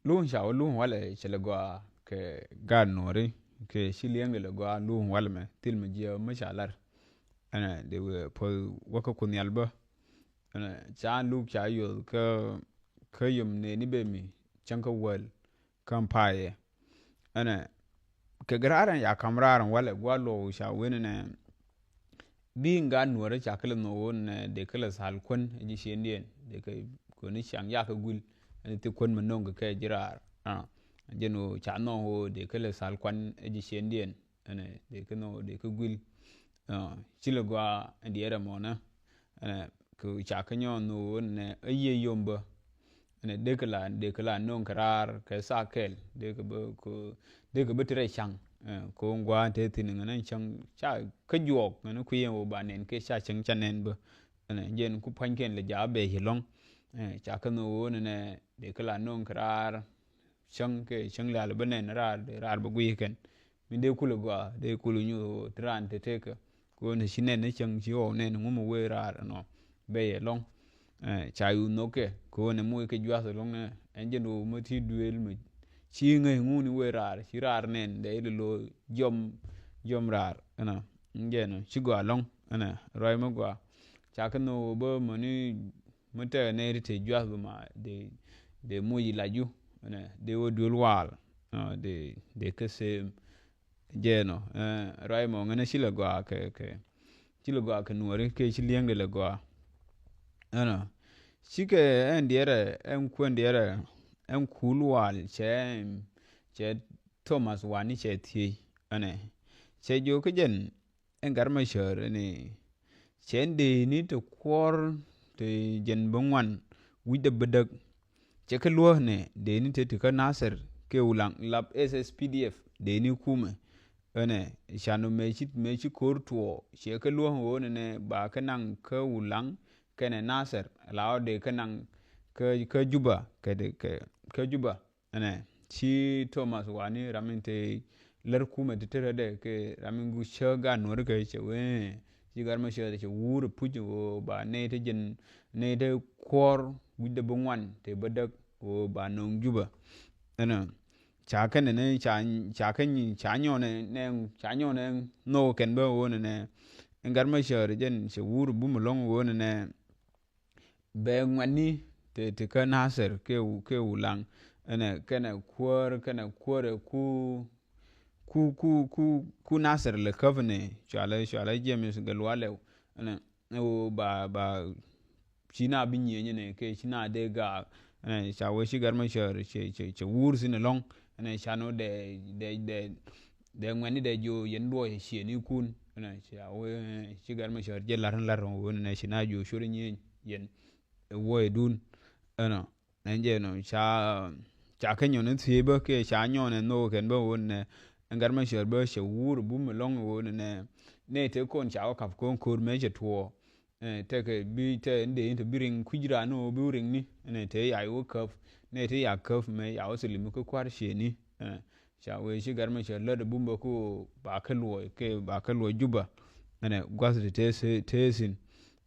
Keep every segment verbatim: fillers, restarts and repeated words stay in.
Luŋ ca wä luŋ walɛ cɛ lɛ gɔaa kɛ gaat nuɔri kɛ ci liɛŋdɛ lɛ gɔaa luŋ walɛ mɛ thil mɛ jiɛ mɛ ca lar. Ɛnɛ dee wee puɔth wä kä kun nhial bä. Ɛnɛ ca luk ca yoth kä kä yom nɛni bɛ mi cäŋ kä wäl kä payɛ. Ɛnɛ kɛ gɛ raar ɛn ya kam raar ɛn walɛ gua luɔw ca wen ɛnɛ. Bi ŋa nuɔrɛ ca kɛ lɛ nhok ɣöö nɛ dee kɛ lɛ thal kuän ɛ ji̱ ciëndiɛn dee kɛ kuäni ciaŋ yakɛ guil. Ɛn thi kuän mi no̱ŋ kɛ kɛ ji̱ raar. Jɛn ɣöö ca nhɔk ɣöö dee kɛ lɛ thal kuän ɛ ji̱ ciëndiɛn. Ɛnɛ dee kɛ nhɔk dee kɛ guil. Ci lɛ gɔaa ɛn diɛɛr ɛmɔnä. Ɛnɛ kɛ ca kɛ nyɔɔn nhok ɣöö nɛ ɛ yiëë yom bä. Ɛnɛ dee kɛ la dee kɛ la no̱o̱ŋ kɛ raar kɛ thaa kɛɛl dee kɛ bä kɛ dee kɛ bä ti rɛy caŋ. Kɛ ɣöö gua̱a̱n te thi̱n ŋän cäŋ ca kä juɔɔk ŋän kui̱ ɛn wä ba nɛn kɛ ca cäŋ ca nɛn bä. Ɛnɛ jɛn ku pua̱nykiɛn lɛ ja̱a̱ bɛɛc ɛlɔ̱ŋ. Ca kä nhök ɣöö nɛnɛ dee kɛ la no̱o̱ŋ kɛ raar. Cäŋ kɛ cäŋ lial bä nɛn raar dee raar bä guiy kɛn. Mi dee kulɛ gɔaa dee kulɛ nyuth ɣöö ti raan te tekä. Kɛ ɣöö ni ci nɛn ni cäŋ ci ɣɔw nɛn ŋumɛ wee raar ɛnɔ bɛy ɛlɔ̱ŋ. Ca yu nhokɛ kɛ ɣöö ni moc kɛ juath ɛlɔ̱ŋ nɛ ɛn jɛn ɣöö mä ti duëël mɛ ci ŋäc ŋuni wee raar ci raar nɛn dee ilɛ lo̱o̱ jiɔm jiɔm raar ɛnɔ. Jɛn ci gɔaa ɛlɔ̱ŋ ɛnɛ ruac mä gɔaa. Ca kɛ nhok ɣöö bä mäni mi tɛkɛ nɛy ti te juath bä ma dee dee moc ilac ju ɛnɛ dee wä duël waal. Dee dee kä them. Jɛɛnɔ ruac mɔ ŋänä ci lɛ gɔaa kɛ kɛ ci lɛ gɔaa kɛ nuɔri kɛ ci liɛŋdɛ lɛ gɔaa. Ɛnɔ cikɛ ɛn diɛrɛ ɛn kuɛn diɛrɛ ɛn kuul wal cɛ cɛ Thomas wani cɛ thiec ɛnɛ cɛ jiök kä jɛn ɛn gat ma cär ɛnɛ cɛ ɛn dee ni te kuɔr te jɛn bä ŋuan wi̱cdɛ bä däk. Cɛ kɛ luäk nɛ dee ni te ti kä Nasir kɛ Wulaŋ lap S S P D F dee ni kumɛ. Ɛnɛ can ɔ mëë ci mëë ci ko̱r tuɔɔ ciɛ kɛ luäk ɣöö nɛnɛ ba kɛ naŋ kä Wulaŋ kɛnɛ Nasir la ɔ dee kɛ naŋ kä kä Juba kɛ dee kɛ kä Juba. Ɛnɛ ci Thomas wani ram in te lär kumɛ ti te rädɛ kɛ ram in gu cä gaat nuɔri kɛ cɛ wee ci gat ma cɛ cɛ wuur puc ɣöö ba nɛy te jɛn nɛy te kuɔr wi̱cdɛ bi ŋuan te bä däk ɣöö ba no̱o̱ŋ Juba. Ɛnɔ ca kɛn ni ca ca kɛn ca nyɔnɛ nɛ ca nyɔnɛ nhok kɛn bä ɣöö nɛ nɛ gat ma cɛ jɛn cɛ wuur bum ɛlɔ̱ŋ ɣöö nɛ nɛ bɛ ŋuɛ̈tni te te kä Nasir kɛ kɛ Wulaŋ. Ɛnɛ kɛnɛ kuäär kɛnɛ kuäärɛ ku ku ku ku ku Nasir lɛ käp ni cualɛ cualɛ James Gatluak Dɛw. Ɛnɛ ɛ ɣöö ba ba ci na bi nyieenyɛ ni kɛ ci na dee gaak. Ɛnɛ ca wee ci gat ma cär cɛ cɛ cɛ wuur thi̱n ɛlɔ̱ŋ. Ɛnɛ ca nɔ dee dee dee dee ŋuɛ̈tni dee jiö yɛn duɔɔc ciëënikun. Ɛnɛ ca wee ci gat ma cär jɛ la̱r la̱r ɣöö nɛ ci na jiö cuɔr nyieny yɛn ɛ wuɔyɛdun. Ɛnɔ ɛn jɛ nɔ ca ca kä nyɔn in thiee bä kɛ ca nyɔn in nhok kɛn bä wun nɛ ɛn gat ma cär bä cɛ wuur bum ɛlɔ̱ŋ wun nɛ nɛ te kɔn ca wä kap kɔn ko̱r mɛ cɛ tuɔɔ. Tɛkɛ bi tɛ in dee in te bi riŋ kui̱c raan ni wä bi riŋ ni nɛ te ya wä käp nɛ te ya käp mɛ ya wä thilim kä kua̱r ciëëni. Ca wee ci gat ma cär lät bum bä ku ba kä luɔy kɛ ba kä luɔy Juba. Ɛnɛ gua̱th ti te te thi̱n.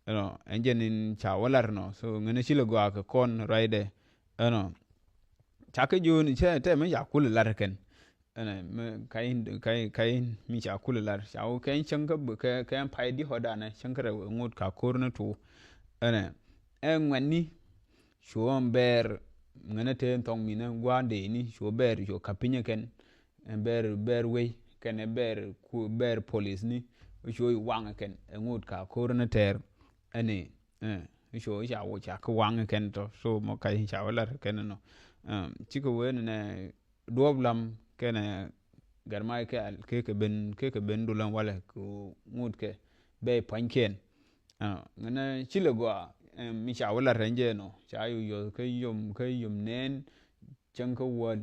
Ɛnɔ ɛn jɛn in ca wä lar nɔ so ŋänä ci lɛ gɔaa kɛ kɔn ruacdɛ. Ɛnɔ ca kä jo̱o̱n cɛ tɛ mi ca kulɛ lar kɛn. Ɛnɛ mi ka in ka in ka in mi ca kulɛ lar ca wä kɛ in cäŋ kä kɛ kɛ in pay di hɔt danɛ cäŋ kä rɛw ŋot ka ko̱r ni tuur. Ɛnɛ ɛ ŋuɛ̈tni cuɔ ɛn bɛɛr ŋänä te in thɔŋ minä gua̱a̱n dee ni cuɔ bɛɛr cuɔ ka̱p pinyä kɛn. Ɛn bɛɛr bɛɛr wei kɛnɛ bɛɛr ku bɛɛr polis ni. Cuɔ i̱ waŋ kɛn ɛ ŋot ka ko̱r ni tɛɛr. Ɛnɛ ɛ cuɔ i̱ ca wä ca kä waŋ kɛn tɔ so mɔ kac ca wä lar kɛn nɔ. Cikɛ wee nɛ nɛ duɔp lam kɛnɛ gat ma kɛɛl kɛ kɛ ben kɛ kɛ ben dulän walɛ kɛ ŋot kɛ bɛ pua̱nykiɛn. Ŋänä ci lɛ gɔaa mi ca wä lar rɛn jɛ nɔ ca yu yɔth kä yom kä yom nɛɛn. Cäŋ kä wäl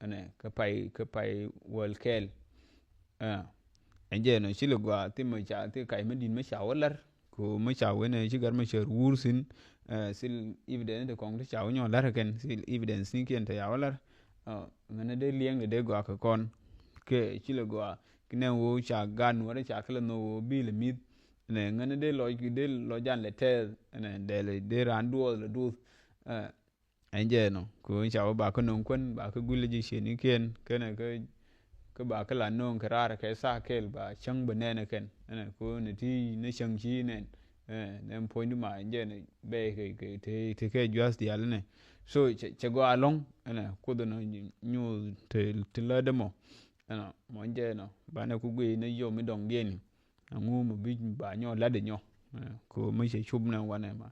ɛnɛ kä pay kä pay wäl kɛɛl. Ɛn jɛ nɔ ci lɛ gɔaa thimɛ ca thi kac mi di̱t mi ca wä lar. Ko mi ca wen ɛ ci gat mi cär wuur thi̱n. Thil evidence ti kɔŋ ti ca wä nyɔ lar kɛn thil evidence ni kiɛn te ca wä lar. Ŋänä dee liɛŋ dee gɔaa kɛ kɔn kɛ ci lɛ gɔaa. Ki nɛ wo ca gat nuɔrɛ ca kɛ lɛ nhok wo bi lɛ mi̱th. Nɛ ŋänä dee lɔc dee lɔc jan lɛ tɛth nɛ dee lɛ dee raan duɔth lɛ duth. Ɛn jɛ nɔ, ku ca wä ba kä no̱o̱ŋ kuän, ba kä guil ji̱ cieni kiɛn kɛnɛ kä, kä ba kä la no̱o̱ŋ kɛ raar kɛ thaa kɛɛl ba cäŋ bɛ nɛɛnɛ kɛn. Ɛnɛ ku ni ti ni cäŋ ci nɛn. Ɛnɛ puɔ̱ny di ma ɛn jɛ nɛ bɛ kɛ, kɛ te, te kɛ juath diaal nɛ. So cɛ, cɛ gɔaa lɔ̱ŋ, ɛnɛ kuoth nɔ nyu te, te lä dɛ mɔ. Ɛnɛ mɔ ɛn jɛ nɔ, banɛ ku guiy ni yom mi dɔŋ diɛn. Ɛŋu mi bi ba nyɔ lat di nyɔ. Ɛnɛ ku mi cɛ cup nɛ wanɛ ma.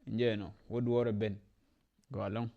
Ɛn jɛ nɔ, wä duɔrɛ ben. Gɔaa lɔ̱ŋ.